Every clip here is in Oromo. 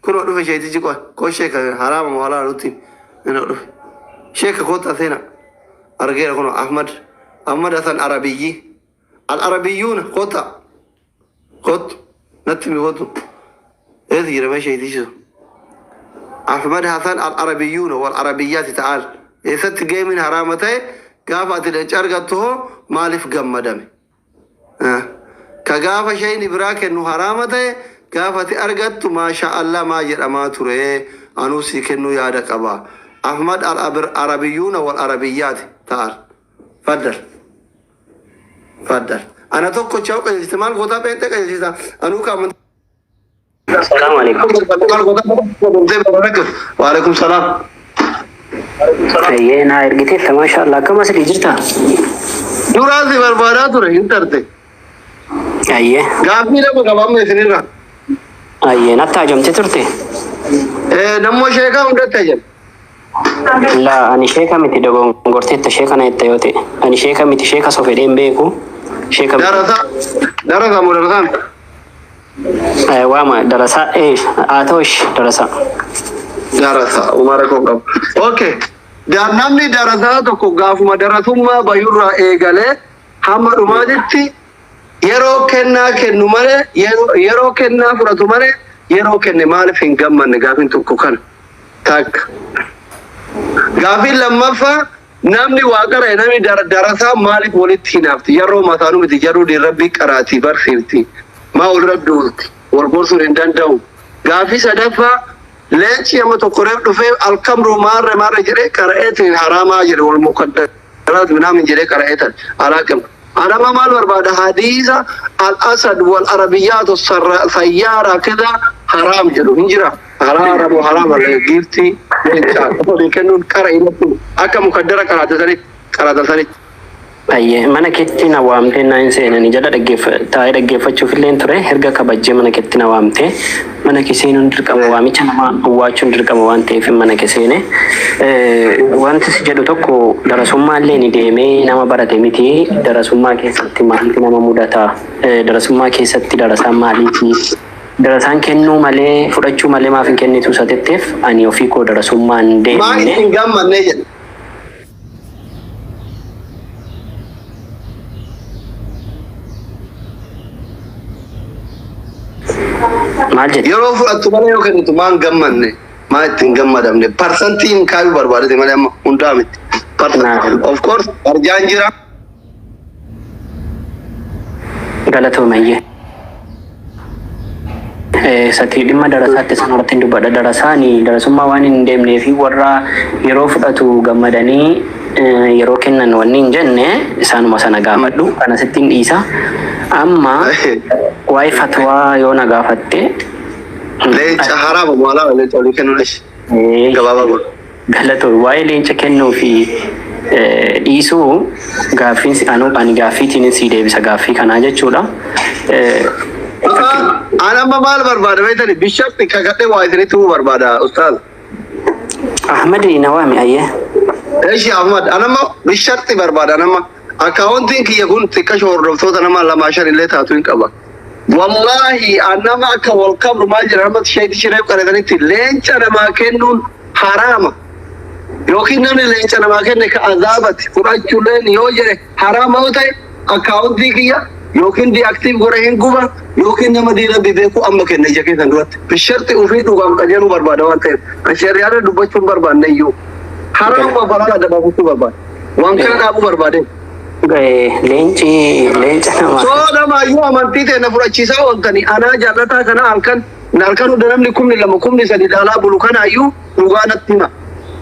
Kunoo dhufe sheetichi qoy. Koo sheeka haraama moo halaala nutti himi. Inoo dhufe. Sheeka koottaa seenaa. Argeera kunoo Ahmad. Ahmad Hasan Arabiyyi. Al Arabiyyuuna koottaa. Kottu. Natti himi kottu. Eessa jira mee sheetichi sun? Ahmad Hasan Al Arabiyyuuna wal Arabiyyaati ta'aal. Eessatti geemiin haraama ta'e gaafa ati leenca argattu hoo maaliif gammadame? Ka gaafa shayni biraa kennu haraama ta'e gaafa ati argattu maashaa Allah maa jedhamaa ture anuu sii kennuu yaada qaba. Ahmad al arabiyyuuna wal arabiyyaati ta'al. Faddal. Faddal. Ana tokkocha yoo qajeelchite maal gootaa pheenxee qajeelchita anuu ka amantii Salaamu alaikum. Waalaikum salaam. Ayyee naa ergiteetta maashaallah akkam asli jirta? Duraa si barbaadaa ture hin tarte. Ayyee Gaaffii lama qaba amma isinirra. ayyee natti hajamte turte? Nammoo sheekaa hundatti hajame. Laa ani sheeka miti dogongorteetta sheeka na jetta yoo ta'e. Ani sheeka miti sheeka so fedhee hin beeku. Sheeka miti. Darasaa darasaa moo darasaan? Waama darasaa haa ta'u ishi darasaa. Darasaa umara koo qabu. Okay. Namni darasaa tokko gaafuma darasummaa bayurraa eegalee hamma dhumaatitti yeroo kennaa kennu malee yeroo kennaa fudhatu malee yeroo kenne maaliif hin gammanne gaafiin tokko kana. Takka. Gaafiin lammaffaa namni waa qara'e namni darasaa maaliif walitti hinaafti? Yeroo mataanuu miti jaruu diin rabbii qaraatii barsiifti. Maa walirra duulti? Wal gorsuun hin danda'u. Gaaffii sadaffaa leenci amma tokko reef dhufee alkamru maarre maarre jedhee qara'eetiin haraamaa jedhe wal mukaddaraat minaamin jedhee qara'eetan alaaqim. Anama maal barbaada hadiisa al asad wal arabiyyaatu sayyaara kida haraam jedhu hin jira. Haraara moo haraama giiftii leencaa walii kennuun qara irratti akka mukaddara qaraatesanitti qaraatesanitti. Ayyee mana keetti na waamtee na hin seenani jala taa'ee dhaggeeffachuuf illee ture erga kabajjee mana keetti na waamtee mana kee seenuun dirqama waamicha namaa owwaachuun dirqama waan ta'eef mana kee seene. Wanti si jedhu tokko darasummaa illee ni deemee nama barate miti darasummaa keessatti maaltu nama mudata darasummaa keessatti darasaan maaliiti Darasaan kennuu malee fudhachuu malee maaf hin kennitu isa tetteef ani ofii koo darasummaa hin Maa deemne. itti hin gammannee jedhe. Maal jette? Yeroo fudhattu malee yoo kennitu maan gammanne maa itti hin gammadamne parsantii hin kaayuu barbaadete malee amma hundaa miti. Naa Of course arjaan jira. Galatooma iyyee. Sati dhimma darasaatti san irratti hin dubbadha. Darasaani darasummaa waan hin deemnee fi warra yeroo fudhatu gammadanii yeroo kennan wanni hin jenne isaanuma sana gaafadhu. Kana sittiin dhiisa. Amma waa'ee fatwaa yoo na gaafatte Leenca haraama moo halaala leenca olii kennuun ishi gabaabaa godhu. Galatoomi. Waa'ee leenca kennuu fi dhiisuu gaaffiin si- anuu ani gaaffiitiin sii deebisa gaaffii kanaa jechuudha. An amma maal barbaada beektani bishaatti kakadhee waa isinitti himuu barbaada ustaaz. Ahmad na waami ayyee. Eshi Ahmad an amma bishaatti barbaada an amma akkaawuntiin kiyya kun xiqqasho hordoftoota nama lamaa shan illee taatu hin qaba. Wallaahi an nama akka wal qabnu maal jedha nama sheeti shiree qaratanitti leenca namaa kennuun haraama. Yookiin namni leenca namaa kenne ka azaabati fudhachuulleen yoo jedhe haraama yoo ta'e akkaawuntii kiyya yookiin deactive godhe hin guba yookiin nama diin rabbi beeku amma kenne ija keessan duratti. Bisharti ofii dhugaaf qajeeluu barbaada waan ta'eef an shari'aadha dubbachuu hin barbaanne iyyuu. Haraama balaa adda baafachuu barbaada. Waan kana dhaabuu barbaade. Leenci leenca namaa. Soo namaayyuu amantii ta'e na fudhachiisaa ooltanii anaa jaallataa kana halkan halkan hunda namni 2000 3,000 ilaalaa bulu kanaayyuu dhugaa natti hima.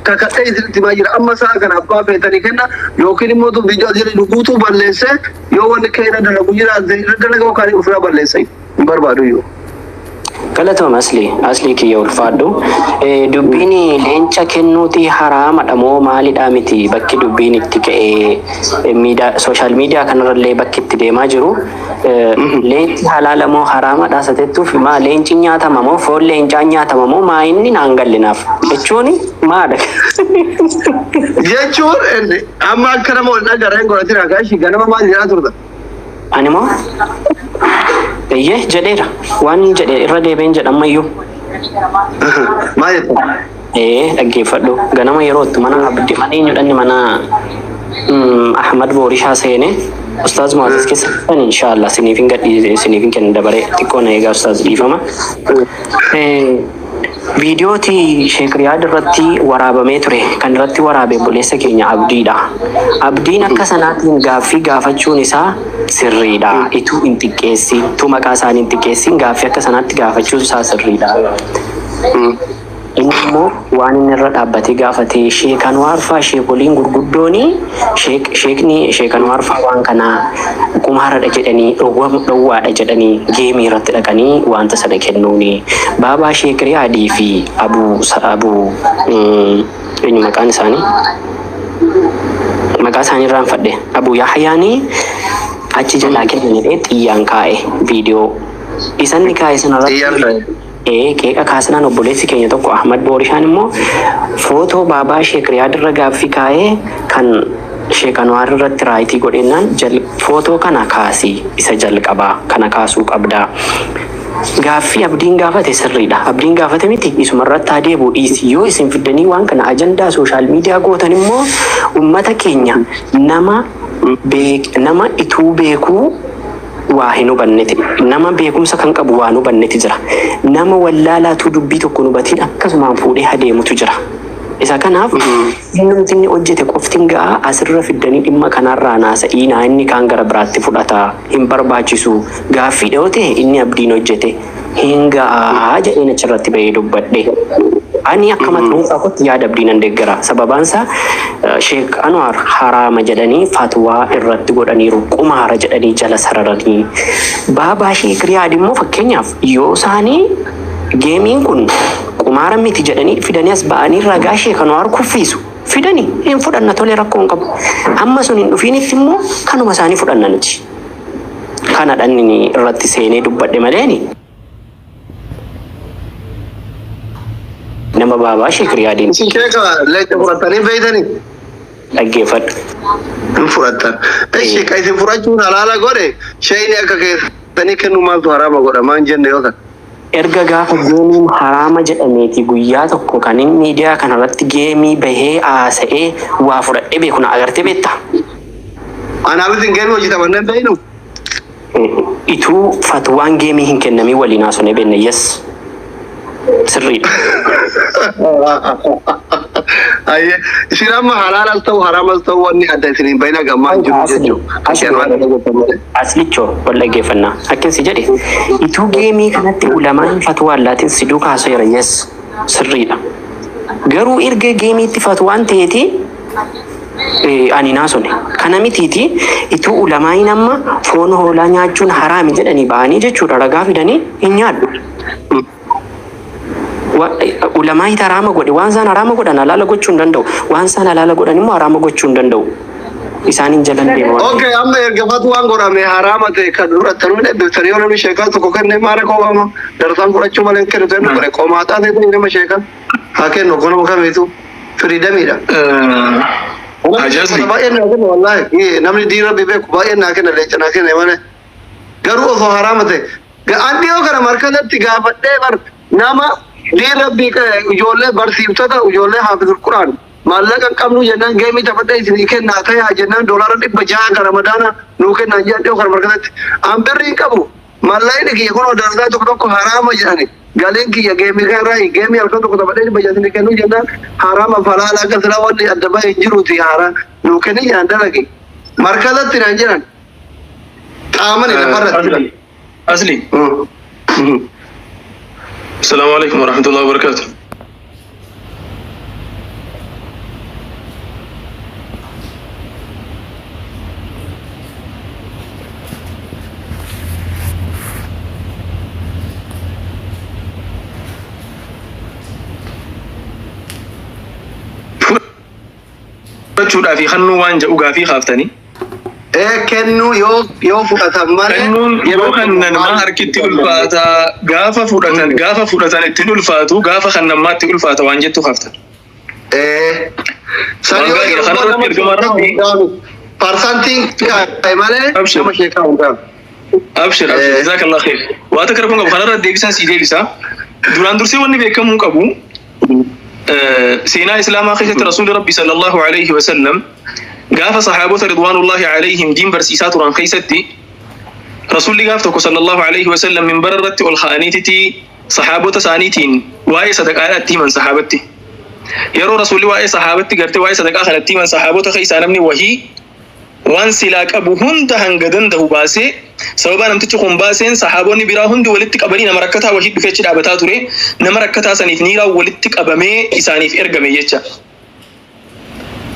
Kakadhee isinitti himaa jira. Amma sa'a kana abbaa feetanii kenna yookiin immoo tun viidiyoo asirra guutuu balleessee yoo wanni kee irra dalagu jiraate irra dalaga yookaan ofirraa balleessa hin barbaadu iyyuu. Galatoom Aslii Aslii kiyya ulfaadhu. Dubbiin leenca kennuuti haraamadha moo maalidha miti bakki dubbiin itti ka'e miidiyaa sooshaal miidiyaa kanarrallee bakki itti deemaa jiru. Leenci halaala moo haraamadha isa jettuuf maa leenci nyaatama moo foon leencaa nyaatama moo maa inni naan galle naaf jechuun maadha. Jechuun amma akka nama wal dhagareen godhatin akaashi ganama maal jedhaa turta? Ani moo eeyyee jedheera waan jedhe irra deebiin jedha ammayyuu. Maal jettan? Ee, dhaggeeffadhu. Ganama yeroo itti mana abdi mana eenyudhanni mana Ahmad Boorishaa seene Ustaaz Mu'aziz keessa dhufan inshaallah siniif hin gadhiise siniif hin kenna dabaree xiqqoo na eegaa Ustaaz dhiifama. Viidiyooti Sheek Riyaad irratti waraabamee ture kan irratti waraabe obboleessa keenya Abdiidha. Abdiin akka sanaatiin gaaffii gaafachuun isaa sirriidha. Ituu hin xiqqeessin, ituu maqaa isaanii hin xiqqeessin gaaffii akka sanaatti gaafachuun isaa sirriidha. Inni immoo waan inni irra dhaabbatee gaafate Sheek Anwaar faa sheekoliin gurguddooni sheek sheekni Sheek Anwaar faa waan kana qumaaradha jedhanii dhowwaadha jedhanii geemii irratti dhaqanii wanta sana kennuuni. Baabaa Sheek Riyaadii fi Abu Abu eenyu maqaan isaanii? Maqaa isaanii irraanfadhe. Abu Yahyaanii achi jalaa kennan jedhee xiyyaan kaa'e viidiyoo. Isanni kaa'e sana Xiyyaan irratti kaa'e. Ee, qeeqa kaasnaan obboleessi keenya tokko Ahmad Boorishaan immoo footoo baabaa Sheek Riyaad irra gaaffii kaa'ee kan Sheek Anwaar irratti raayitii godheennaan footoo kana kaasi isa jalqabaa kana kaasuu qabda. Gaaffii Abdiin gaafate sirriidha. Abdiin gaafate miti isuma irratti haa deebi'u dhiisi. Yoo isin fiddanii waan kana ajandaa sooshaal miidiyaa gootan immoo ummata keenya nama nama ituu beekuu waa hin hubanneti nama beekumsa kan qabu waa hin hubanneti jira. Nama wallaalaatuu dubbii tokko hin hubatiin akkasumaan fuudhee adeemutu jira. Isa kanaaf innumti inni hojjete qoftin ga'a asirra fiddanii dhimma kanarraa naasa'iinaa inni kaan gara biraatti fudhata hin barbaachisu gaaffii dhiyoo ta'e inni Abdiin hojjete hin ga'a jedheen achirratti bahee dubbadhe. Ani akka mata dhuunfaa kootti yaada Abdii nan deeggara. Sababaan isaa Sheek Anwaar haraama jedhanii fatwaa irratti godhaniiru. Qumaara jedhanii jala sararanii. Baabaa Sheek Riyaad immoo fakkeenyaaf yoo isaanii geemiin kun qumaara miti jedhanii fidanii as ba'anii ragaa Sheek Anwaar kuffiisu fidanii hin fudhanna tolee rakkoo hin qabu. Amma sun hin dhufiinitti immoo kanuma isaanii fudhanna nuti. Kana dhanni irratti seenee dubbadhe maleeni. Nama baabaa Sheek Riyaadiin. Isin sheeka leenca fudhattanii beeytanii? Dhaggeeffadhu. Hin fudhattan. Ishi ka isin fudhachuun halaala godhe sheeyni akka keessanii kennu maaltu haraama godha maan jenne yoo ta'e. Erga gaafa geemiin haraama jedhameeti guyyaa tokko kan inni miidiyaa kanarratti geemii bahee haasa'ee waa fudhadhee beeku na agartee beektaa? Anaaf isin geemii hojii taphannee hin beeynu. Ituu fatwaan geemii hin kennamiin waliin haasofnee beekna. Yes. Sirriidha. Ayyee isin amma halaalas ta'u haraamas ta'u wanni adda isin hin bahin haga ammaa hin jiru jechuudha. Asli, aslichoo wal dhaggeeffannaa. Akkin si jedhe ituu geemii kanatti ulamaan fatwaa laatin si duukaa haasa'eera. Yes. Sirriidha. Garuu erga geemiitti fatwaan ta'eeti ani naasone. Kana mitiiti ituu ulamaa'iin amma foon hoolaa nyaachuun haraami jedhanii ba'anii jechuudha ragaa fidanii hin nyaadhu. Ulamaa'iit haraama godhe waan isaan haraama godhan halaala gochuu hin danda'u. Waan isaan halaala godhan immoo haraama gochuu hin danda'u. Isaaniin jalan deema waan ta'eef. Okay, amma erga fatwaan godhame haraama ta'e kan fudhattanuu hin eebbiftanii yoo namni sheekaa tokko kenne maara qomaama darsaan fudhachuu malee hin kennu ta'e godhe qomaaxaa ta'e nama sheekaa haa kennu kunuma kamiitu firiidamiidha. Haji Asli. Baay'een naa kenna wallaahi namni diin rabbi beeku baay'een naa kenna leenca naa kenna malee garuu osoo haraama ta'e an dhiyoo kana markazatti gaafadhee bar nama diin rabbii ijoollee barsiiftota ijoollee haafizul quraan maallaqa hin qabnu jennaan geemii taphadhee isinii kennaa tayaa jennaan doolaara 600 kan ramadaana nuu kennaa jedhan dhiyoo kana markazatti an birrii hin qabu maallaqni kiyya kunoo darsaa tokko tokko haraama jedhani galiin kiyya geemii kan irraa geemii halkan tokko taphadhee 600 isinii kennuu jennaan haraama falaala akka silaa wanni adda bahe hin jiruuti haaraa nuu kenni jedhan dalagi markazatti naan jedhan qaamani lafarratti. Asli. Assalamu alaikum warahmatullahi wabarakatuh. Fudhachuudhaa fi kannuu waan jedhu gaafii kaaftanii. Ee kennuu yoo fudhatan malee. Kennuun yoo kennan maa harkitti ulfaata gaafa fudhatan gaafa fudhatan ittiin ulfaatu gaafa kannammaatti ulfaata waan jettu kaaftan. Ee. San Waan yoo gaariidha. jedhu Kanarratti nama ergamaan sheekaa Rabbii hundaanu parsantiin kaa'e malee Abshir. nama sheekaa hundaanu. Abshir abshir jazakallah khair. Waa takka rakkoon qabu kanarratti deebisaan sii deebisa. Duraan dursee wanni beekamuu qabu, seenaa Islaamaa keessatti Rasuulli Rabbi sallallahu alaihi wasallam gaafa sahaabota ridwaanullahi alaihim diin barsiisaa turan keessatti, Rasuulli gaaf tokko sallallahu alaihi wasallam minbara irratti ol ka'aniititi sahaabota isaaniitiin waa'ee sadaqaadhaa itti himan sahaabatti. Yeroo Rasuulli waa'ee sahaabatti gartee waa'ee sadaqaa kanatti himan, sahaabota keessaa namni wahii waan silaa qabu hunda hanga danda'u baasee, sababa namtichi kun baaseen sahaabonni biraa hundi walitti qabanii, nama rakkataa wahii dhufee achi dhaabataa ture, nama rakkataa saniif niiraan walitti qabamee isaaniif ergame jecha.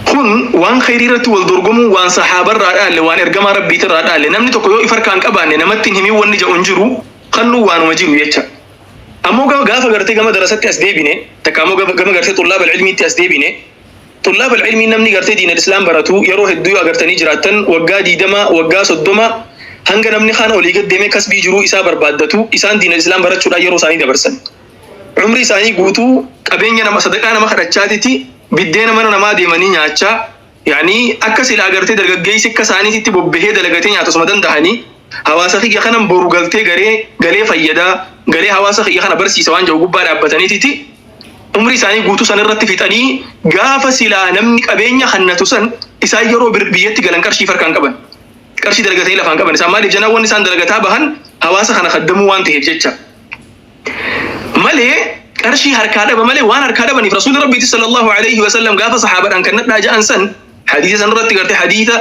Kun waan khayrii irratti wal dorgomuu waan sahaabarraa dhaalle, waan ergamaa Rabbiitirraa dhaalle. Namni tokko yoo if harkaan qabaanne namatti hin himin wanni jedhu hin jiru, kannuu waanuma jiru jecha. Ammoo gaafa gartee gama darasatti as deebine, takka ammoo gama gartee xullaaba ilmiitti as deebine, xullaaba ilmii namni gartee diinal Islaam baratu yeroo hedduu yoo agartanii jiraattan, waggaa 20, waggaa 30, hanga namni kaan olii gad deemee kasbii jiruu isaa barbaaddatu, isaan diinal Islaam barachuudhaan yeroo isaanii dabarsan. Umrii isaanii guutuu qabeenya nama, sadaqaa nama kadhachaatiti, biddeena mana namaa deemanii nyaachaa, yaani akka silaa gartee dargaggeessi akka isaaniititti bobbahee dalagatee nyaata osuma danda'anii, hawaasa kiyya kanan boru galtee garee galee fayyadaa galee hawaasa kiyya kana barsiisa waan jedhu gubbaa dhaabbataniititi umrii isaanii guutuu san irratti fixanii, gaafa silaa namni qabeenya kannatu san isaan yeroo biyyatti galan qarshii farkaan qaban. Qarshii dalagatanii lafaan qaban isaan. Maaliif jennaan, wanni isaan dalagataa bahan hawaasa kana kaddamuu waan ta'eef jecha. Malee qarshii harkaa dhaba malee waan harkaa dhabaniif, Rasuulli Rabbiiti sallallahu alaihi wasallam gaafa saxaabaadhaan kan nadhaa ja'an san, hadiisa san irratti gartee hadiisa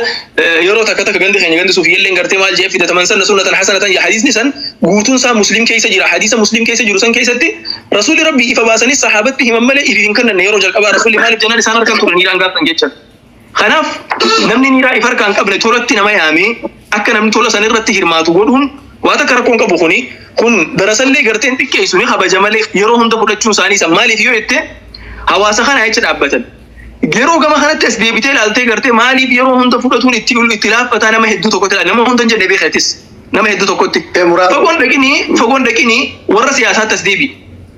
yeroo takka takka gandi keenya gandi suufiyyeelleen gartee maal jee fidataman sanna sunnatan hasanatan ya, hadiisni san guutuun isaa Muslim keessa jira. Hadiisa Muslim keessa jiru san keessatti Rasuulli Rabbii ifa baasanii saxaabatti himan malee ifi hin kennanne yeroo jalqabaa Rasuulli. Maaliif jennaan, isaan harkan turan niiraan gaaftan jecha. Kanaaf namni niiraa if harkaan qabne tolatti nama yaamee akka namni tola san irratti hirmaatu godhuun waa takka rakkoon qabu. Kuni kun darasallee garteen xiqqeessu, ni kabaja malee yeroo hunda fudhachuun isaanii san. Maaliif yoo jette, hawaasa kana jecha dhaabbatan. Yeroo gama kanatti as deebitee ilaaltee gartee maaliif yeroo hunda fudhatuun itti laaffataa nama hedduu tokkotti ilaala. Nama hunda hin jenne beekatis, nama hedduu tokkotti. Muraasa. Fagoon dhaqinii warra siyaasaatti as deebi.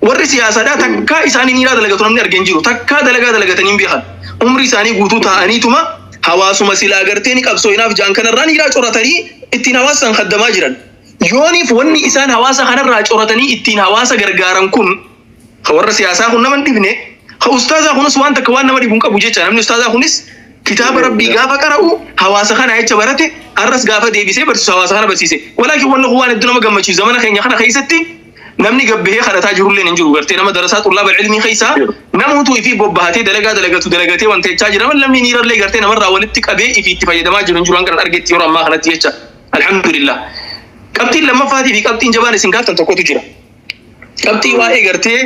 Warri siyaasaadhaa takkaa isaanii niiraa dalagatu namni argee hin jiru. Takkaa dalagaa dalagatanii hin beekan. Umrii isaanii guutuu taa'aniituma hawaasuma silaa gartee ni qabsooyinaaf ja'an kanarraa niiraa coratanii ittiin hawaasa san kaddamaa jiran. Yooniif wanni isaan hawaasa kanarraa coratanii ittiin hawaasa gargaaran kun, ka warra siyaasaa kun nama hin dhibne, ka ustaazaa kunis waan takka waan nama dhibu hin qabu jecha. Namni ustaazaa kunis kitaaba Rabbii gaafa qara'u hawaasa kana jecha barate, arras gaafa deebisee barsiisu hawaasa kana barsiise. Walaakin wanni kun waan hedduu nama gammachiisu, zamana keenya kana keessatti namni gabbahee kadhataa jirullee hin jiru. Gartee nama darasaa xullaaba ilmii keessaa namuutu ifii bobbahatee dalagaa dalagatu dalagatee wanta jechaa jira. Namni niirallee gartee namarraa walitti qabee ifii itti fayyadamaa jiru hin jiru hanga argetti yeroo ammaa kanatti jecha. Alhamdulillah. Qabxiin lammaffaatii fi qabxiin jabaan isin gaaftan tokkotu jira. Qabxii waa'ee gartee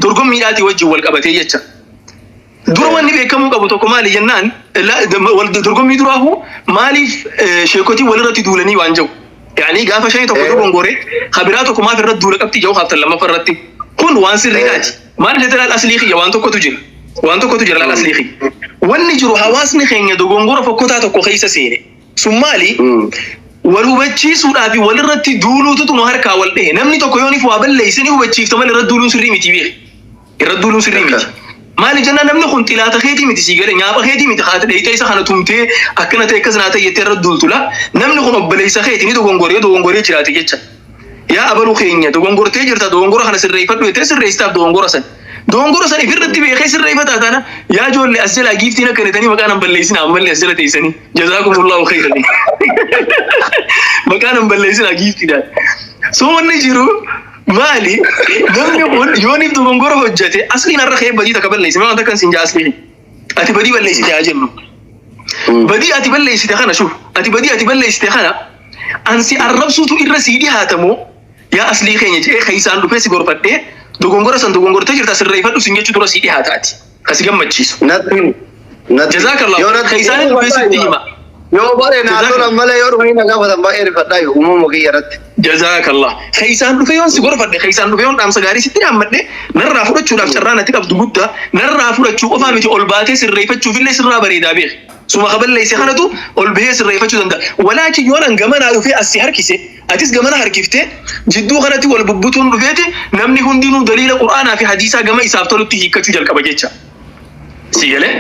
dorgommiidhaatii wajjin wal qabatee jecha. Dura wanni beekamuu qabu tokko maali jennaan, dorgommii duraahu maaliif sheekotii walirratti duulanii waan jiru. Yaani gaafa shanii tokko dogongore kabiraa tokko maaf irratti duula, qabxii jiru kaaftan lammaffaa irratti. Kun waan sirriidhaati. Maal jettee laal, aslii kiyya, waan tokkotu jira. Waan tokkotu jira, laal aslii kiyya. Wanni jiru hawaasni keenya dogongora fokkotaa tokko keessa seene. Sun maali? Wal hubachiisuudhaa fi walirratti duuluutu nu harkaa wal dhehe. Namni tokko yooniif waa balleesse ni hubachiifta malee irratti duuluun sirrii miti beeki. Irratti duuluun sirrii miti. Maaliif jennaan, namni kun xilaata keetii miti, sii galee nyaapha keetii miti, haati dheeyitee isa kana tumtee akkana ta'e akkas naa ta'e jettee irratti duultu la. Namni kun obboleessa keeti, ni dogongoree, yoo dogongoree jiraate jecha. Yaa abaluu keenya, dogongortee jirta, dogongora kana sirreeffadhu jettee sirreessitaaf dogongora san. Dogongora san ifirratti beekee sirreeffataa taana, yaa ijoollee as jalaa giiftiin akka netanii maqaa nan balleessina ammallee as jala teessanii. Jazaakumullahu khairan. Maqaa nan balleessina giiftiidhaan. So wanni jiru maali? Namni kun yooniif dogongora hojjete, asliin har'a kee badii takka balleessine waan takka sin jaa, asliin. Ati badii balleessite haa jennu. Badii ati balleessite kana shuf. Ati badii ati balleessite kana ansi arrabsuutu irra sii dhihaatamoo, yaa aslii keenya jedhee keessaan dhufee si gorfadhee dogongora san dogongortee jirta sirreeffadhu sin jechuu dura sii dhihaata ati. Kasi gammachiisu. Natti natti. Jazakallah. Yoo natti Keessaan dhufee sitti hima. Yoo bare naa tolan malee yoo dhufanii na gaafatan baay'ee rifadhaa uumama kiyya irratti. Jazakallah. Keessaan dhufee yoon si gorfadhe, keessaan dhufee yoon dhaamsa gaarii sitti dhaammadhe, narraa fudhachuudhaaf carraa natti qabdu guddaa. Narraa fudhachuu qofaa miti, ol baatee sirreeffachuuf illee sirraa bareedaa beeki. Suma kaballeesse kanatu ol bahee sirreeffachuu danda'a. Walaakin yoon an gamanaa dhufee as si harkise, atis gamana harkiftee, jidduu kanatti wal bubbutuun dhufeeti, namni hundinuu daliila Qur'aanaa fi hadiisaa gama isaaf tolutti hiikkachuu jalqaba jecha. Si galee?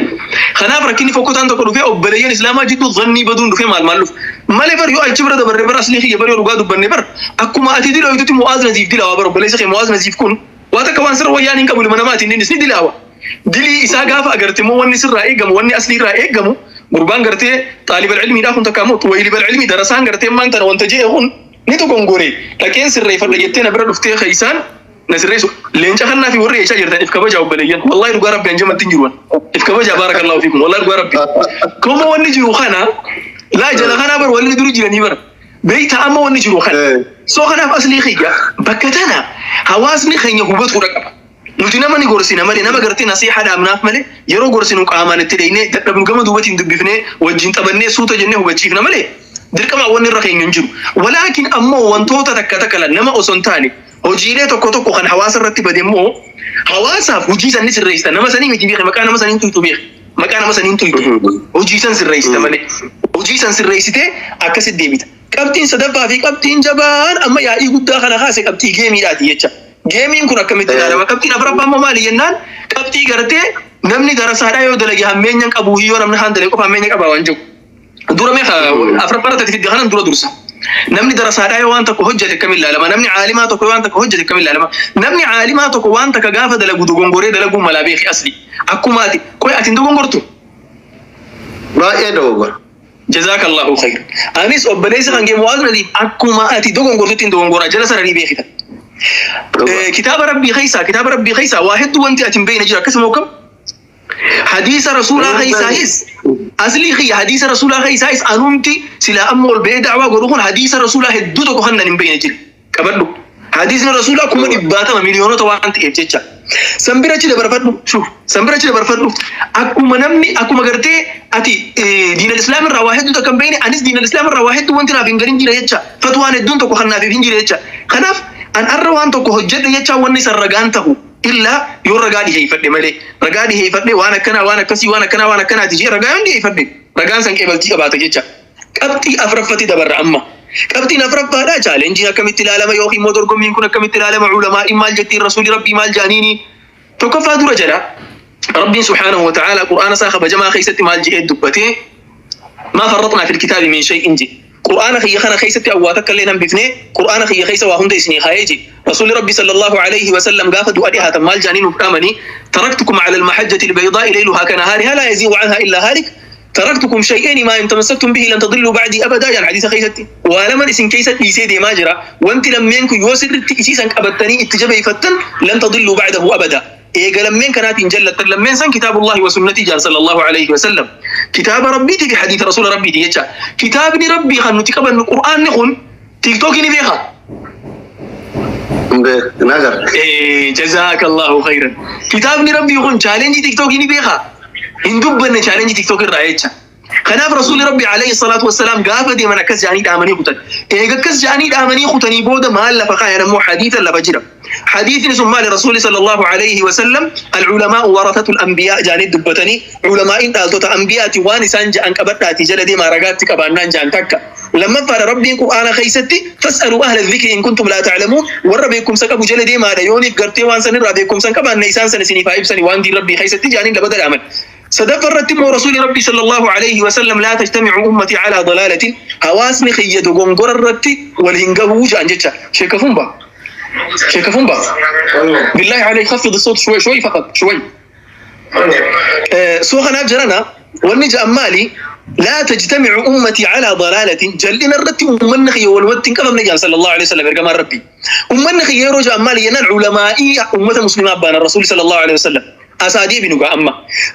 Kanaaf rakkinni fokkotaan tokko dhufee obboleeyyan Islaamaa jidduu zannii baduun dhufee maal maal dhufa. Malee bar yoo achi bira dabarre bar aslii kiyya bar yoo dhugaa dubbanne bar akkuma ati dilooytutti Mu'aaz Naziif dilaawa bar obboleessi kee Mu'aaz Naziif kun waa takka waan sirra wayyaan hin qabu ilma namaati innis ni dilaawa. Dilii isaa gaafa agarte immoo wanni sirraa eegamu wanni aslii irraa eegamu gurbaan gartee xaalibal ilmiidhaa kun takka immoo xuwaylibal ilmii darasaan gartee maan tana wanta je'e kun ni dogongore dhaqeen sirreeffadha jettee na bira dhuftee keeysaan na sirreessu leenca kannaa fi warri eechaa jirtan if kabajaa obboleeyyan wallahi dhugaa rabbi anjamatti hin jiruwan if kabajaa baarakallahu fiikum wallahi dhugaa rabbi kuma wanni jiru kana laa jala kanaa bar walli duri jiranii bara beeyta amma wanni jiru kana soo kanaaf aslii kiyya bakka tana hawaasni keenya hubatuudha qaba. Nuti nama ni gorsina malee nama gartee nasiihaa dhaabnaaf malee yeroo gorsinu qaamaan itti dheeynee dadhabnu gama duubatiin dubbifnee wajjin taphannee suuta jennee hubachiifna malee dirqama wanni irra keenya hin jiru. Walaakin ammoo wantoota takka takka la nama osoo hin taane hojiilee tokko tokko kan hawaasa irratti bade immoo hawaasaaf hojii san ni sirreessita nama sanii miti beeki maqaa nama sanii hin tuytu beeki maqaa nama sanii hin tuytu hojii san sirreessita malee hojii san sirreessitee akkasitti deebita. Qabxiin sadaffaa fi qabxiin jabaan amma yaa'ii guddaa kana kaase qabxii geemiidhaati jecha. Geemiin kun akkamitti ilaalama? Qabxiin afuraffaa immoo maali jennaan qabxii gartee namni darasaadhaa yoo dalage hammeenya hin qabu yoo namni haan dalage qofa hammeenya qabaa waan jiru. Dura mee afuraffaa irratti fidde kanan dura dursa. Namni darasaadhaa yoo waan tokko hojjete akkamiin ilaalama? Namni caalimaa tokko yoo waan tokko hojjete akkamiin ilaalama? Namni caalimaa tokko waan takka gaafa dalagu dogongoree dalaguu malaa beeki asli. Akkuma ati qoy ati hin dogongortu? Baay'ee dogoggora. Jazakallahu khayr. Anis obboleessa kan kee Mu'aaz Nadiif akkuma ati dogongortutti hin dogongora jala sararii beekita. Kitaaba Rabbii keessaa kitaaba Rabbii keessaa waa hedduu wanti ati hin beekne jira akkasuma akkam? Hadiisa Rasuulaa keessaayis aslii kiyya hadiisa Rasuulaa keessaayis anumti silaa amma ol ba'ee da'waa godhu kun hadiisa Rasuulaa hedduu tokko kan nan hin beekne jira. Qabadhu. Hadiisni Rasuulaa 100,000 miliyoonota waan ta'eef jecha. San bira achi dabarfadhu. Shuf. San bira achi dabarfadhu. Akkuma namni akkuma gartee ati diinal islaam irraa waa hedduu takka hin beekne anis diinal islaam irraa waa hedduu wanti naaf hin galin jira jecha. Fatwaan hedduun tokko kan naaf hin jira jecha. Kanaaf an arra waan tokko hojjedhe jecha wanni san ragaan tahu illaa yoo ragaa dhiheeffadhe malee. Ragaa dhiheeffadhe waan akkanaa waan akkasii waan akkanaa waan akkanaati jee ragaa yoon dhiheeffadhe ragaan san qeebaltii qabaata jecha. Qabxii afraffatti dabarra amma. Qabxiin afraffaadha chaalenjiin akkamitti ilaalama yookiin immoo dorgommiin kun akkamitti ilaalama ulamaa'iin maal jettiin rasuulli rabbii maal jedhaniini. Tokkoffaa dura jedha Rabbiin subhaanahu wa ta'ala qur'aana isaa kabajamaa keessatti maal jedhee dubbatee maa farraxnaa fil kitaabi min shay'in jedhe. Qur'aana kiyya kana keessatti awwaa takka illee hin hambifne qur'aana kiyya keessa waa hunda isinii kaayee jedhe. Rasuulli Rabbi sallallahu alayhi wa sallam gaafa du'a dhihaatan maal jedhanii nuuf dhaamanii taraktukum ala al-mahajjati al-baydaa'i layluhaa kanahaarihaa laa yaziighu anhaa illaa haalik Taraktukum shay'ayni maa in tamassaktum bihi lan tadilluu ba'dii abadaa jedhan hadiisa keessatti. Waa laman isin keessa dhiisee deemaa jira. Wanti lammeen kun yoo sirritti isiisan qabattanii itti jabeeffattan lan tadilluu ba'dahu abadaa. Eega lammeen kanaatiin jallattan lammeen san kitaabullahi wa sunnatii jedhan sallallahu alayhi wa sallam. Kitaaba Rabbiitii fi hadiisa rasuula Rabbiiti jecha. Kitaabni Rabbii kan nuti qabannu Qur'aanni kun Tiiktookii ni beekaa? Hin beeku. Hin agarre. Jazaakallahu khayran. Kitaabni Rabbii kun chaalenjii Tiiktookii ni beekaa? Hin dubbanne chaalenjii TikTok irraa jecha. Kanaaf Rasuulli Rabbi alayhi salaatu wassalaam gaafa deeman akkas jedhanii dhaamanii kutan. Eega akkas jedhanii dhaamanii kutanii booda maal lafa kaayan ammoo hadiisa lafa jira. Hadiisni sun maali Rasuulli sallallahu alayhi wasallam al-ulamaa'u warathatul anbiyaa jedhanii dubbatanii ulamaa'iin dhaaltota anbiyaati waan isaan jedhan qabadhaatii jala deemaa ragaatti qabaannaan jedhan takka. Lammaffaadha Rabbiin Qur'aana keessatti fas'aluu ahla dhikri in kuntum laa ta'lamuun warra beekumsa qabu jala deemaadha yooniif gartee waan san irraa beekumsa hin qabaanne isaan san isiniif haa ibsani waan diin Rabbii keessatti jedhaniin lama dhaaman. Sadaffa irratti immoo Rasuuli Rabbii sallallahu alayhi wa sallam laa tajtami'u ummati alaa dalaalatin hawaasni kiyya dogongora irratti wal hin gahuu jedhan jecha. Sheekafumba Sheekafumba billahi alayhi khaffid as-sawt shوي شوي faqat شوي. Soo kanaaf jarana wanni ja'an maali? Laa tajtamicu ummatii calaa dalaalatin jal'ina irratti ummanni kiyya walumatti hin qabamne ja'an sallallahu alaihi wasallam ergamaan rabbii. Ummanni kiyya yeroo ja'an maali jennaan ulamaa'ii ummata muslimaa baana rasuuli sallallahu alaihi wasallam. Asaa deebinu gaa amma.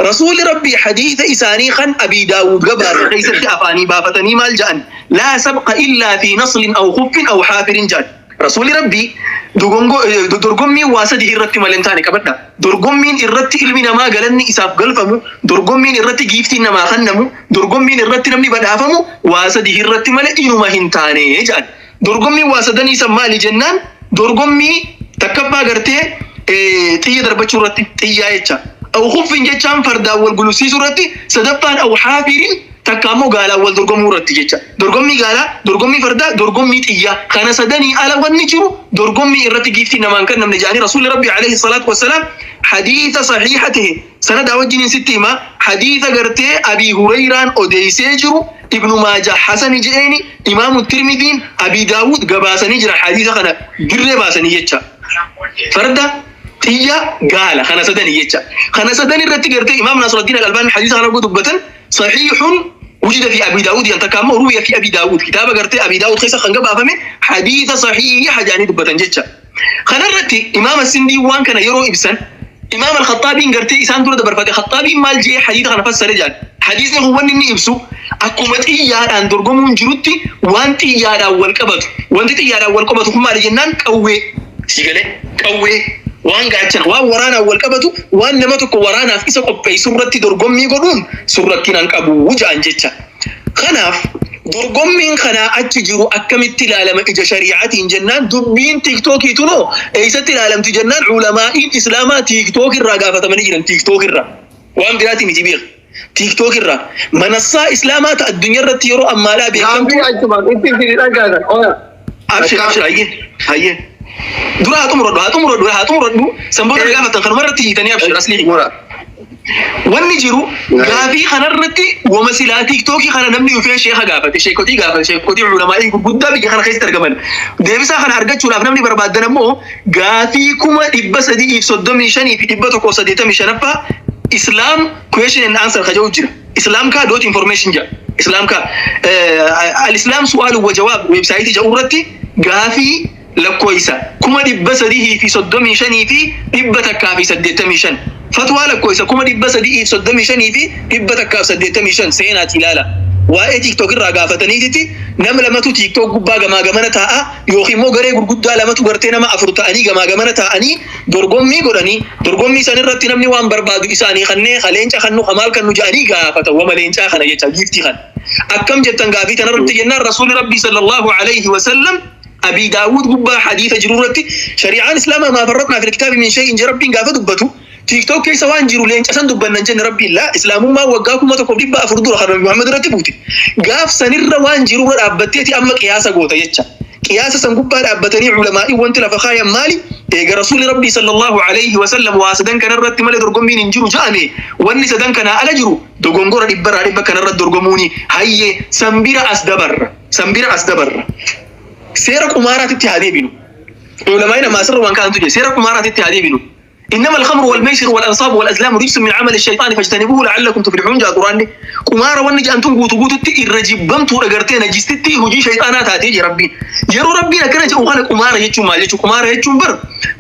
Rasuuli rabbii hadiisa isaanii kan Abii Daawud gabaase keessatti afaanii baafatanii maal ja'an? Laa sabqa illaa fi naslin aw khuffin aw haafirin ja'an. Rasuulli Rabbii dorgommiin waa sadii irratti malee hin taane qabadha. Dorgommiin irratti ilmi namaa galanni isaaf galfamu, dorgommiin irratti giiftiin namaa kennamu, dorgommiin irratti namni badhaafamu waa sadii irratti malee inuma hin taane jedhan. Dorgommiin waa sadanii san maali jennaan dorgommii takkaffaa gartee xiyya darbachuu irratti xiyyaa jecha. Aw khuffin jechaan fardaan wal gulufsiisuu irratti sadaffaan aw haafirin takka ammoo gaalaan wal dorgomuu irratti jecha. Dorgommii gaalaa, dorgommii fardaa, dorgommii xiyyaa. Kana sadanii ala wanni jiru dorgommii irratti giiftii namaan kennamne jedhanii Rasuulli Rabbii alayhi salaatu wassalaam hadiisa sahiiha tahe sanadaa wajjiniin sitti hima. Hadiisa gartee Abii Hureyraan odeysee jiru, Ibnu Maajah hasani je'eeni, Imaamu Tirmiziin, Abii Daawud gabaasanii jiran. Hadiisa kana dirree baasanii jecha. Farda, xiyya, gaala kana sadani jecha. Kana sadan irratti gartee Imaam Nasraddiin Al-Albaani hadiisa kana yogguu dubbatan, sahiihun wujida fi Abii Daawud jedhan, takka ammoo ruwiya fi Abii Daawud, kitaaba gartee Abii Daawud keessa kan gabaafame hadiisa sahiiha jedhanii dubbatan jecha. Kana irratti Imaam As-Sindii waan kana yeroo ibsan, Imaam Al-Khaxxaabiin gartee isaan dura dabarfate. Khaxxaabiin maal je'ee hadiisa kana fassare jedhan? Hadiisni kun wanni inni ibsu, akkuma xiyyaadhaan dorgomuun jirutti waan xiyyaadhaan wal qabatu. Wanti xiyyaadhaan wal qabatu kun maali jennaan, qawwee. Sii galee? Qawwee, waan gaachana, waan waraanaan wal qabatu, waan nama tokko waraanaaf isa qopheessu irratti dorgommii godhuun sun rakkina hin qabu ja'an jecha. Kanaaf dorgommiin kanaa achi jiru akkamitti ilaalama ija shari'aatiin jennaan, dubbiin TikTokii tunoo eessatti ilaalamti jennaan, ulamaa'iin Islaamaa TikTok irraa gaafatamanii jiran. TikTok irraa, waan biraatii miti beek, TikTok irraa manassaa Islaamaa ta addunyaa irratti yeroo ammaadhaa beekamtu. Gaafii achumaan itti isin dhagaasan. Oya. Abshir, abshir, hayyee, hayyee. Dura haa xumuradhu, haa xumuradhu, haa xumuradhu. Sanboota na gaafatan kanuma irratti hiitanii, abshir, aslii. Mura. Wanni jiru, gaafii kanarratti wama silaa TikTokii kana namni dhufee sheeka gaafate, sheekotii gaafate, sheekotii ulamaa'ii gurguddaa biyya kana keessatti argaman. Deebisaa kana argachuudhaaf namni barbaaddan ammoo gaafii 335,185ffaa Islam question and answer ka jedhu jira. Islam kaa dot information jedha. Islam kaa al-Islam su'aalu wa jawaab website jedhu irratti gaafii lakkoofsa 335,185, fatwaa lakkoofsa 335,185 seenaati ilaala. Waa'ee TikTok irraa gaafataniititi, nama lamatu TikTok gubbaa gamaa gamana taa'a, yookiin immoo garee gurguddaa lamatu gartee nama afur ta'anii gamaa gamana taa'anii dorgommii godhanii, dorgommii san irratti namni waan barbaadu isaanii kannee ka leenca kannu, ka maal kannu jedhanii gaafatan. Wama leencaa kana jecha, giiftii kana. Akkam jettan gaafii tanarratti jennaan, Rasuulli Rabbii sallallahu alayhi wa sallam Abii Daawud gubbaa hadiisa jiru irratti, shari'aan Islaamaa ما فرطنا في الكتاب من شيء je Rabbiin gaafa dubbatu, TikTok keessa waan jiru leenca san dubbannan jenne Rabbiin. Laa, Islaamummaa waggaa 1400 dura kan Nabi Muhammad irratti buute. Gaaf sanirra waan jiru irra dhaabbatteeti amma qiyaasa goota jecha. Qiyaasa san gubbaa dhaabbatanii ulamaa'ii wanti lafa kaayan maali? Eega Rasuulli Rabbii sallallahu alayhi wa sallam waa sadan kanarratti malee dorgommiin hin jiru ja'ame, wanni sadan kanaa ala jiru dogongora dhibbarraa dhibba kanarratti dorgomuuni. Hayyee, san bira as dabarra. San bira as dabarra. Seera qumaaraatitti haa deebinu. Ulamaa'in amma asirra waan kaa'antu jira. Seera qumaaraatitti haa deebinu. إنما الخمر والميسر والأنصاب والأزلام رجس من عمل الشيطان فاجتنبوه لعلكم تفلحون jaa Quraanni. Qumaara wanni jedhamtuun guutuu guututti irra jibbamtuudha, gartee najistitti hojii shayxaanaa taatee jira Rabbiin. Yeroo Rabbiin akkana jedhu kana, qumaara jechuun maal jechuun? Qumaara jechuun bar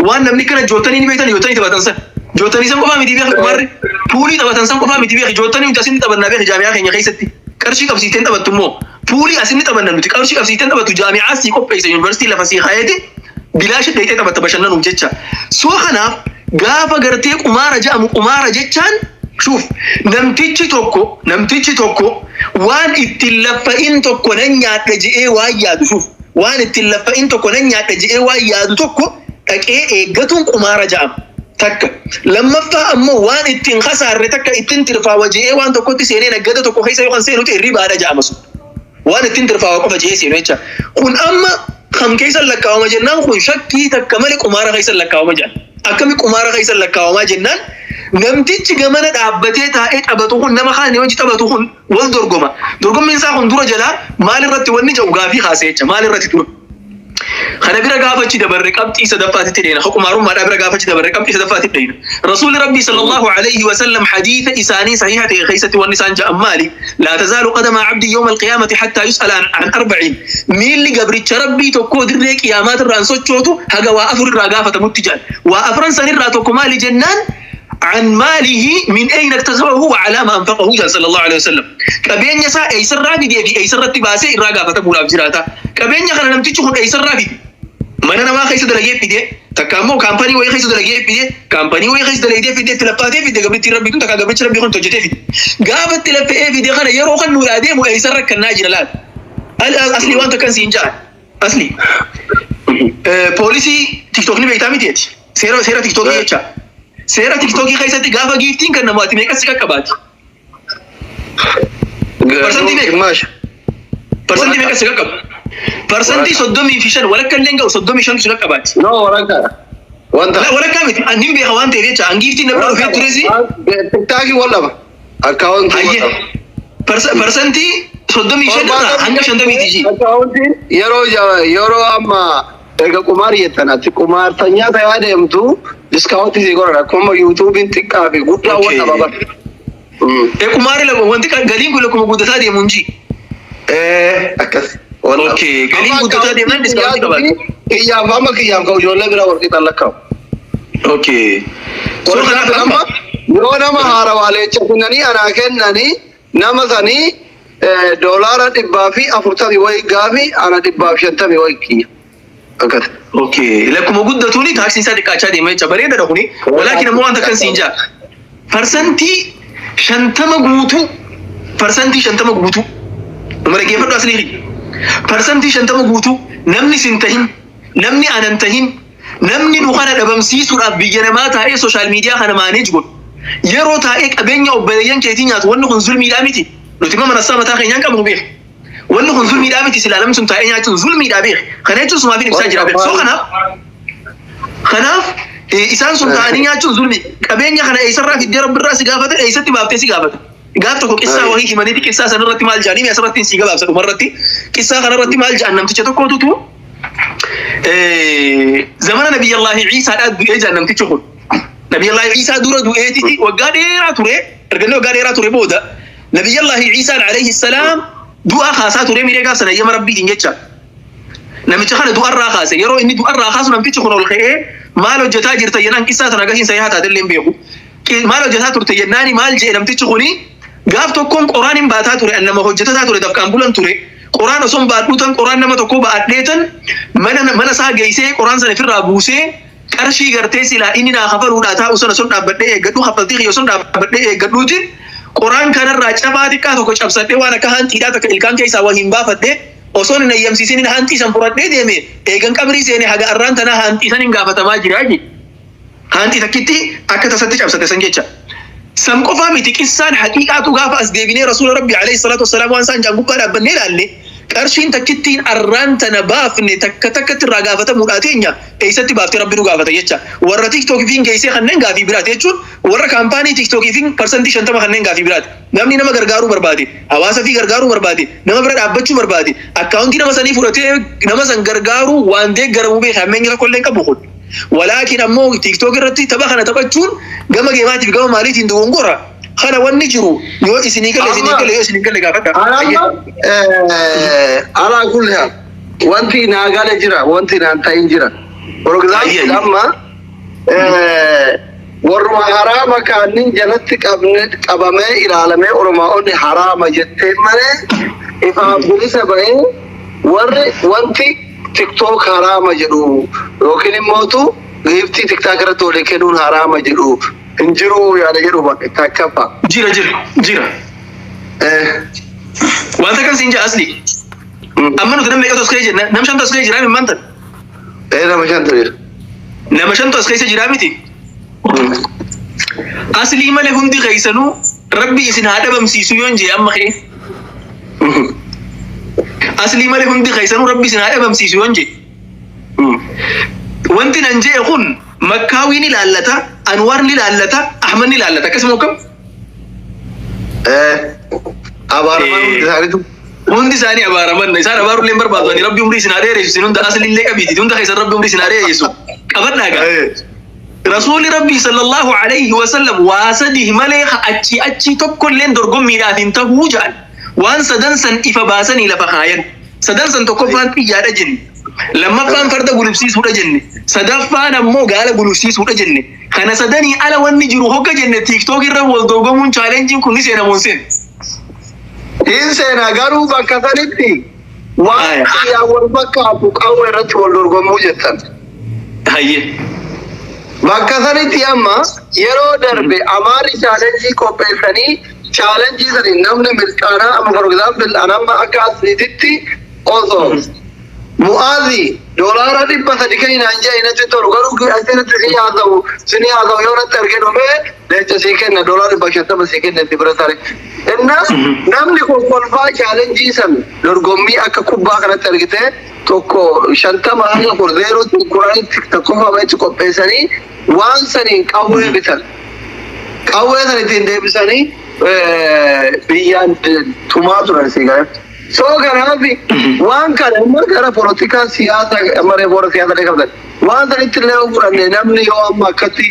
waan namni kana jootanii ni beektan, jootanii taphatan san. Jootanii san qofaa miti beeki qumaarri. Puulii taphatan san qofaa miti beeki. Jootanii nuti asinni taphannaa beeki jaami'aa keenya keessatti. Qarshii qabsiifteen taphattu immoo. Puulii asinni taphanna nuti qarshii qabsiifteen taphattu, jaami'aa sii qopheessa, yuunivarsiitii lafa sii kaayete, bilaasha dheeyxee taphatta bashannanuuf jecha. So kanaaf gaafa gartee qumaara jedhamu, qumaara jechaan, shuuf, namtichi tokko waan ittiin laffa'in tokko nan nyaadha je'ee waan yaadu, shuuf, waan ittiin laffa'in tokko nan nyaadha je'ee waan yaadu tokko dhaqee eeggatuun qumaara jedhama. Takka. Lammaffaa ammoo waan ittiin kasaarre takka ittiin tirfaawa je'ee waan tokkotti seenee naggada tokko keessa yookaan seenu ta'e ribaadha jedhama sun. Waan ittiin tirfaawa qofa je'ee seenu jecha. Kun amma kam keessa lakkaawama jennaan, kun shakkii takka malee qumaara keessa lakkaawama jedhan. Akkami qumaara keessa lakkaawamaa jennaan, namtichi gamana dhaabbatee taa'ee taphatu kun nama kaan hojii taphatu kun wal dorgoma. Dorgommiin isaa kun dura jalaa maal irratti wanni jedhu gaafii kaasee jecha, maal irratti dura. Kana bira gaafa achi dabarre qabxii sadaffaatitti dheena. Qumaarummaadhaa bira gaafa achi dabarre qabxii sadaffaatitti dheena. Rasuulli Rabbii sallallahu alayhi wa sallam hadiisa isaanii sahiha ta'e keessatti wanni isaan ja'an maali? لا تزال قدما عبد يوم القيامة حتى يسأل عن أربع. Miilli gabricha Rabbii tokkoo dirree qiyaamaat irraan sochootu haga waa afur irraa gaafatamutti jedhan. Waa afran sanirraa tokko maali jennaan, عن ماله من أين اكتسبه وعلى ما أنفقه جل صلى الله عليه وسلم. Qabeenya isaa eessarraa fidee fi eessarratti baasee irraa gaafatamuudhaaf jiraata. Qabeenya kana namtichi kun eessarraa fide? Mana namaa keessa dalagee fide, takka ammoo kaampanii wayii keessa dalagee fide, kaampanii wayii keessa dalagee fide, itti laffaatee fide gabrittiin Rabbii tun, takka gabrichi Rabbii kun hojjetee fide. Gaafa itti laffa'ee fide kana yeroo kan nuudhaa deemu eessarra kannaa jira laata? Asli waan takkan siin ja'a. Asli. Poolisii TikTok ni beektaa miti ati? Seera TikTokii jecha. Seera TikTokii keessatti gaafa giiftiin kan namu ati meeqa si qaqqabaati? Parsantii meeqa? Gimaash. Parsantii meeqa si qaqqaba? 35%, walakka illee hin ga'u, 35tu si qaqqabaati. No, walakkaadha. Wanta. Walakkaa miti, ani hin beeka waan ta'eef jecha, an giiftiin na bira dhufee turesi. TikTokii wal lama. Akkaawuntii Hayyee. 35% irraa hanga 50ti ji. Akkaawuntiin yeroo amma erga qumaar jettan ati qumaartanyaa ta'aa deemtu discountii si godhan, akkuma YouTubeiin xiqqaa fi guddaa wal qaba bara. Qumaarri wanti galiin kun lakkuma guddataa deemu hin ji. Akkas. Okay, galiin guddataa deemnaan discountii qabaata. Kiyyaaf amma kiyyaaf kan ijoollee biraa wal qixan lakkaa'u. Okay. So kanaaf amma amma yoo nama haarawaa leenca kennanii anaa kennanii nama sanii $140 wayi gaafi ana 150 wayi kiyya. Akkas. Okay, lakkuma guddatuuni taaksiin isaa xiqqaachaa deema jecha, bareedaadha kuni. Walaakin ammoo waan takkan siin jaa. 50% guutuu, 50% guutuu. Nama dhaggeeffadhu asliifi. 50% guutuu namni sin tahin, namni anan tahin, namni nu kana dhabamsiisuudhaaf biyya namaa taa'ee social media kana manage godhu. Yeroo taa'ee qabeenya obboleeyyan keetii nyaatu, wanni kun zulmiidhaa miti. Nuti immoo manassaa mataa keenyaan qabnu beek. Wanni kun zulmiidhaa miti, silaa namni sun taa'ee nyaachuun zulmiidhaa beek. Kana jechuun sumaafin ibsaa jira beek. So kanaaf isaan sun taa'anii nyaachuun zulmi. Qabeenya kana eessarraa fiddee Rabbirraa si gaafata, eessatti baaftee si gaafata. Gaaf tokko qissaa wahii himaniiti, qissaa sanarratti maal jedhanii, asirratti si gabaabsa, dhumarratti qissaa kanarratti maal jedhan, namticha tokkotutu zamana Nabiyyallaahi Ciisaadhaa du'ee jedhan namtichi kun. Nabiyyallaahi Ciisaa dura du'eetiti waggaa dheeraa ture, erga inni waggaa dheeraa ture booda Nabiyyallaahi Ciisaan alayhi salaam du'aa kaasaa ture miidhee gaaf sana eeyyama Rabbiitiin jecha. Namicha kana du'arraa kaase. Yeroo inni du'arraa kaasu namtichi kun ol ka'ee maal hojjetaa jirta jennaan, qissaa sana gasiin sayyaa taatellee hin beeku. Maal hojjetaa turte jennaani maal jedhe namtichi kuni, gaaf tokkoon qoraan hin baataa ture, an nama hojjetataa ture, dafqaan bulan ture. Qoraan osoo hin baadhuu tan qoraan nama tokkoo ba'adhee tan mana isaa geessee qoraan sana ofirraa buusee qarshii gartee silaa inni naa kafaluudhaa taa'u sana sun dhaabbadhee eeggadhu, kaffaltii kiyya sun dhaabbadhee eeggadhuuti, qoraan kanarraa cabaa xiqqaa tokko cabsadhee waan akka haanxiidhaa takka ilkaan keessaa waa hin baafadhee osoon hin eeyyamsiisin haanxii san fudhadhee deeme, eegan qabrii seene haga arraan tanaa haanxii san hin gaafatamaa jira jedhe. Haanxii takkitti akka tasatti cabsate san jecha. San qofaa miti, qissaan haqiiqaatu gaafa as deebinee Rasuula Rabbi alayhi salaatu wassalaam waan isaan jaan gubbaa dhaabbannee ilaalle, qarshiin takkittiin arraan tana baafne takka takkatti irraa gaafatamuudhaa teenya, eessatti baaftee Rabbi nu gaafata jecha. Warra TikTokiifiin geessee kanneen gaafii biraati jechuun, warra kaampaanii TikTokiifiin 50% kanneen gaafii biraati. Namni nama gargaaruu barbaade, hawaasa fi gargaaruu barbaade, nama bira dhaabbachuu barbaade, akkaawuntii nama sanii fudhatee nama san gargaaruu waan deeggaramu beeka, hammeenya tokko illee hin qabu kun. Walaakin ammoo TikTok irratti tapha kana taphachuun gama gameiitiif gama maaliitiin dogongora. Kana wanni jiru yoo isinii gale isinii gale, yoo isinii gale gaafadha. Amma alaa kulli haal wanti naa gale jira, wanti naan ta'in jira. For example, amma warruma haraama kaannin jalatti qabne qabamee ilaalamee Oromoonni haraama jettee malee ifaan bilisa bahee warri wanti TikTok haraama jedhu yookiin immootu giftii TikTok irratti walii kennuun haraama jedhu hin jiru yaada jedhu takkaffaa. Jira, jira, jira. Wanta kan siin jaa asli. Amma nuti nama meeqatu as keessa jira? Nama shantu as keessa jira mimmaan tan. Nama shantu jira. Nama shantu as keessa jira miti. Aslii malee hundi keessanuu Rabbi isin haa dhabamsiisu yoon jee amma ka'e. Aslii malee hundi keessanuu Rabbi isin haa dhabamsiisu yoon jee. Wanti nan jee kun Makkaawii ni ilaallata, Anwaar ni ilaallata, Ahmad ni ilaallata. Akkasuma akkam? Abaaraman hundi isaaniitu. Hundi isaanii abaaraman. Isaan abaarullee hin barbaadu. Ani Rabbi umrii isin haa dheeressu. Isin hunda aslillee qabiiti. Hunda keessan Rabbi umrii isin haa dheeressu. Qabadhaa gaa. Rasuulli Rabbii sallallahu alayhi wa sallam waa sadii malee achi achi tokkolleen dorgommiidhaaf hin tahuu jedhan. Waan sadan san ifa baasanii lafa kaayan. Sadan san tokkoffaan xiyyaadha jenne. Lammaffaan farda gulufsiisuudha jenne. Sadaffaan ammoo gaala gulufsiisuudha jenne. Kana sadanii ala wanni jiru hogga jenne, TikTok irra wal dorgomuun, challengeiin kun ni seena moo hin seenu? Hin seena, garuu bakka sanitti waan xiyyaan wal fakkaatu qawwee irratti wal dorgomuu jettan. Hayyee. Bakka sanitti amma yeroo darbe Amaarri challengeii qopheessanii, challengeii sani namni mirqaanaa amma, for example, an amma akka asliititti osoo Mu'aazi $300 kenninaan jee natti tolu, garuu asirratti si haasa'u yoo natti argee dhufee leenca sii kenna, $150 sii kenna itti bira tare. Inna namni kolkolfaa challengeii san dorgommii akka kubbaa kanatti argite tokko 50 hanga kun zeerootti 10tti tokkoffaa bahetti qopheessanii waan saniin qawwee bitan. Qawwee san ittiin deebisanii Biyyaan tumaa turan si galee. So kanaaf waan kana amma gara polotikaa siyaasa amma reefu warra siyaasa illee qabdan. Waan sanitti illee yoo fudhanne, namni yoo amma akkatti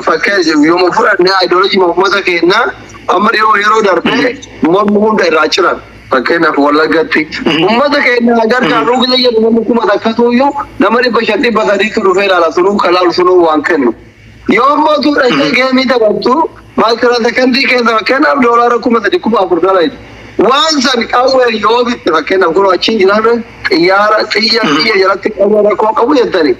fakkeenya yooma fudhanne, ideology uummata keenyaa amma yeroo yeroo darbee morma hunda irraa ciran. Fakkeenyaaf Wallaggatti uummata keenya gargaaruu gisa jedhu namni 1000tu iyyuu nama 500 300tu dhufee ilaala, sunuu kan laalu sunuu waan kennu. Yoo ammoo tu dhaqee game taphattu microsecond keessa fakkeenyaaf doolaara 3000 4000 dalagu. Waan san qawwee yoo bitte, fakkeenyaaf kun achiin jiraame xiyyaara xiyya xiyya jalatti qawwee rakkoo qabu jettani.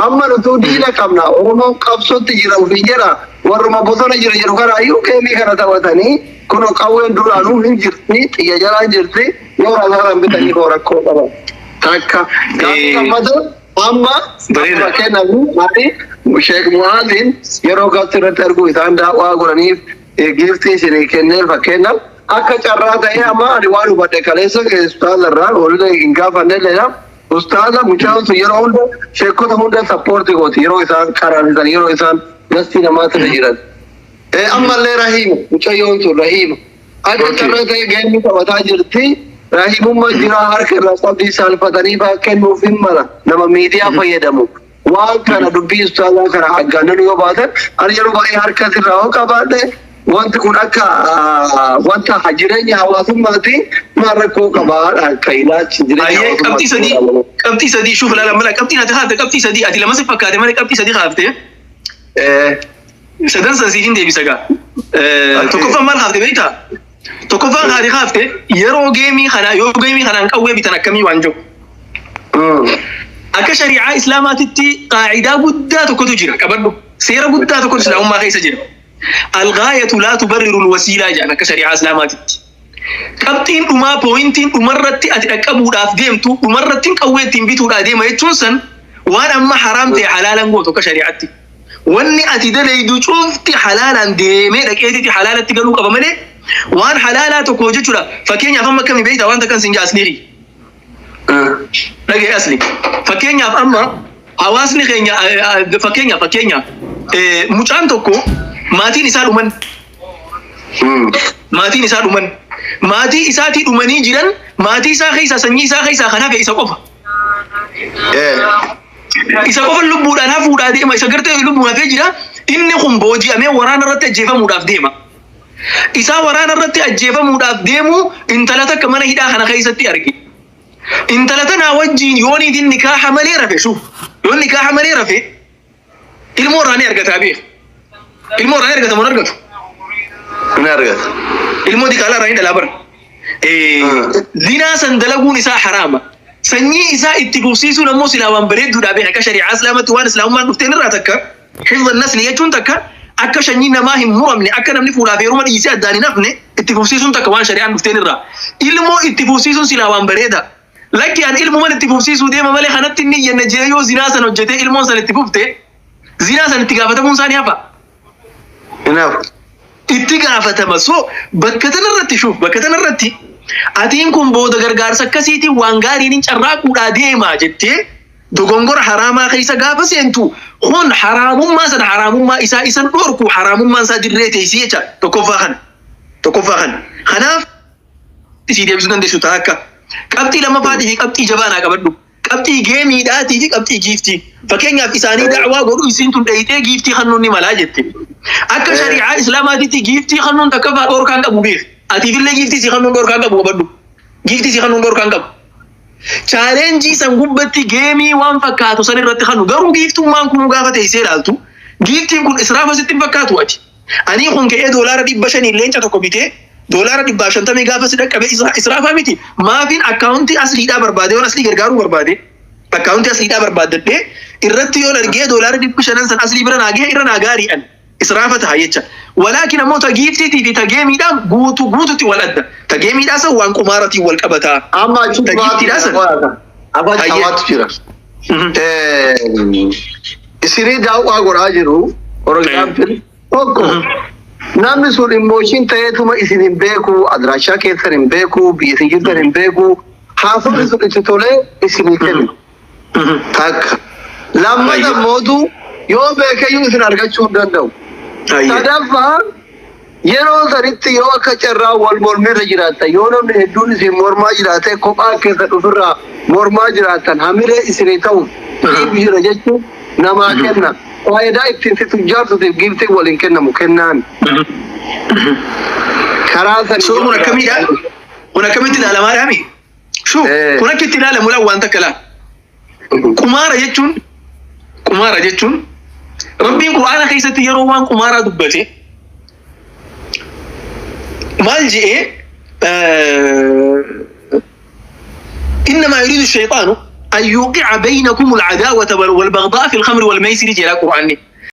Amma nutuu diina qabna, Oromoon qabsootti jira ofiin jedha, warruma bosona jira jedhu kana iyyuu game kana taphatanii kun qawween duraanuu hin jirti, xiyya jalaan jirti, yoo rasaasaan bitanii koo rakkoo qaban. Takka gaaffii lammata amma Bareeda. fakkeenyaaf ani Sheek Mu'aaziin yeroo gasti irratti arguu isaan daawwaa godhaniif gift isinii kennee, fakkeenyaaf akka carraa ta'ee amma ani waan hubadhe kaleessa ustaaza irraa walillee hin gaafanne illee, ustaaza mucaan sun yeroo hunda sheekota hunda support gooti, yeroo isaan qaraarsisan, yeroo isaan gastii namaatti jiran. Ammallee Rahiima, mucayyoon sun Rahiima. Akka carraa ta'ee game taphataa jirti. Rahiimummaa jira, harka irraa qabdii saalfatanii fa'aa kennuuf hin mala nama miidiyaa fayyadamu. Waan kana dubbii ustaazaa kana aggaannan yoo baatan, ani yeroo baay'ee harka sirraa yoo qabaadhe, wanti kun akka wanta jireenya hawaasummaati maal rakkoo qabaadha akka ilaalchi jireenya Baay'ee qabxii sadii hawaasummaati. Qabxii sadii shuuf ilaala mala qabxiin ati kaafte qabxii sadii, ati lama si fakkaate malee qabxii sadii kaafte. Sadan san siifin deebisa gaa. Tokkoffaan maal kaafte beektaa? Tokkoffaan kaati kaafte yeroo game kanaa yoo game kanaan qawwee bitan akkamii waan jiru. Akka shari'aa Islaamaatitti qaacidaa guddaa tokkotu jira, qabadhu. Seera guddaa tokkotu Islaamummaa keessa jira. الغاية لا تبرر الوسيلة jedhan akka shari'aa Islaamaatitti. Qabxiin dhumaa, pointiin dhumarratti ati dhaqqabuudhaaf deemtu, dhumarratti qawwee ittiin bituudhaa deema jechuun san waan amma haraam ta'e halaalan gootu akka shari'aatti. Wanni ati dalaydu cufti halaalaan deemee dhaqeetiti halaalatti galuu qaba malee waan halaalaa tokko hojjechuudha. Fakkeenyaaf amma akkamii beektaa wanta kan sin jaasniiri. Dhagee asli. Fakkeenyaaf amma hawaasni keenya fakkeenyaaf mucaan tokko maatiin isaa dhuman, maatiin isaa dhuman, maatii isaatii dhumanii jiran, maatii isaa keessaa, sanyii isaa keessaa kan hafe isa qofa. Isa qofa lubbuudhaan hafuudhaa deema, isa gartee lubbuun hafee jira. Inni kun booji'amee waraana irratti ajjeefamuudhaaf deema. Isaa waraana irratti ajjeefamuudhaaf deemu intala takka mana hidhaa kana keessatti arge. Intala tanaa wajjiin yooniitiin nikaaha malee rafe, shuuf, yoo nikaaha malee rafe ilmoo irraa ni argataa beeka. Ilmoo irraa ni argata moo hin argatu? Ni argata. Ilmoo diqaalaa irraa ni dhalaa bara. Zinaa san dalaguun isaa haraama. Sanyii isaa itti fufsiisuun ammoo silaa waan bareedduudha beeka. Akka shari'aa Islaamatti waan Islaamummaan dhufteen irraa takka حفظ النسل jechuun takka akka sanyii namaa hin muramne, akka namni fuudhaaf heeruma dhiisee addaan hin hafne itti fufsiisuun takka waan shari'aan dhufteen irraa. Ilmoo itti fufsiisuun silaa waan bareeda. Lakki, an ilmuman itti fufsiisuu deema malee kanatti inni iyyanna jee yoo zinaa san hojjetee ilmoon san itti fufte, zinaa san itti gaafatamuun isaa ni hafa. Hin hafu. Itti gaafatama. So bakka tanarratti, shuuf, bakka tanarratti atiin kun booda gargaarsa akkasiitiin waan gaariin hin carraaquudhaa deema jettee dogongora haraamaa keessa gaafa seentu, kun haraamummaa sana haraamummaa isaa isan dhorku, haraamummaan isaa dirree teessii jecha. Tokkoffaa kana. Tokkoffaa kana. Kanaaf isii deebisuu dandeessu ta'a akka qabxii lammaffaatii fi qabxii jabaa naa qabadhu. Qabxii gameiidhaatii fi qabxii gift. Fakkeenyaaf isaanii da'waa godhu, isiin tun dhayitee gift kennuun ni malaa jette. Akka shari'aa Islaamaatitti gift kennuun takkaffaa dhoorkaan qabu beek. Atiifillee gift si kennuun dhoorkaan qabu, qabadhu. Gift si kennuun dhoorkaan qabu. Challenge san gubbatti game waan fakkaatu san irratti kennu, garuu giftummaan kun gaafa teessee ilaaltu giftiin kun israafa sitti hin fakkaatu ati. Ani kun ka'ee $500 leenca tokko bitee $150 gaafa si dhaqqabe israafaa miti. Maafiin account asliidhaa barbaade, yoon aslii gargaaruu barbaade account asliidhaa barbaaddadhee irratti yoon argee $500 san aslii bira naa gahe irra naa gaariidhaan israafa ta'a jecha. ولكن ammoo ta giftiitii fi ta gameiidhaan guutuu guututti wal adda. Ta gameiidhaa san waan qumaaratiin wal qabataa. Amma achitti Ta giftiidhaa san. Amma achi hawaatu jira. Isinii daawwaa godhaa jiru. For example, tokko namni sun emotion ta'eetuma isin hin beeku, adraashaa keessan hin beeku, biyya isin jirtan hin beeku, haasofni sun itti tolee isinii kennu. Takka. Lammata mootu yoo beekeyyuu isin argachuu hin danda'u. Sadaffaa Yeroo sanitti yoo akka carraa wal mormirra jiraattan, yoo namni hedduun isin mormaa jiraate, kophaa keessa dhufirraa mormaa jiraattan, hamilee isinii ta'u siif jira jechuun namaa kenna. Faayidaa ittiin si tujjaartuutiif giiftiin waliin kennamu kennaan. Karaa sanii So kun akkamiidha? Kun akkamitti ilaalamaa dhaami? Shuu kun akka itti ilaalamu laa waan takka laa. Qumaara jechuun Rabbiin Qur'aana keessatti yeroo waan qumaaraa dubbate maal je'ee? إنما يريد الشيطان أن يوقع بينكم العداوة والبغضاء في الخمر والميسر jedha Qur'aanni.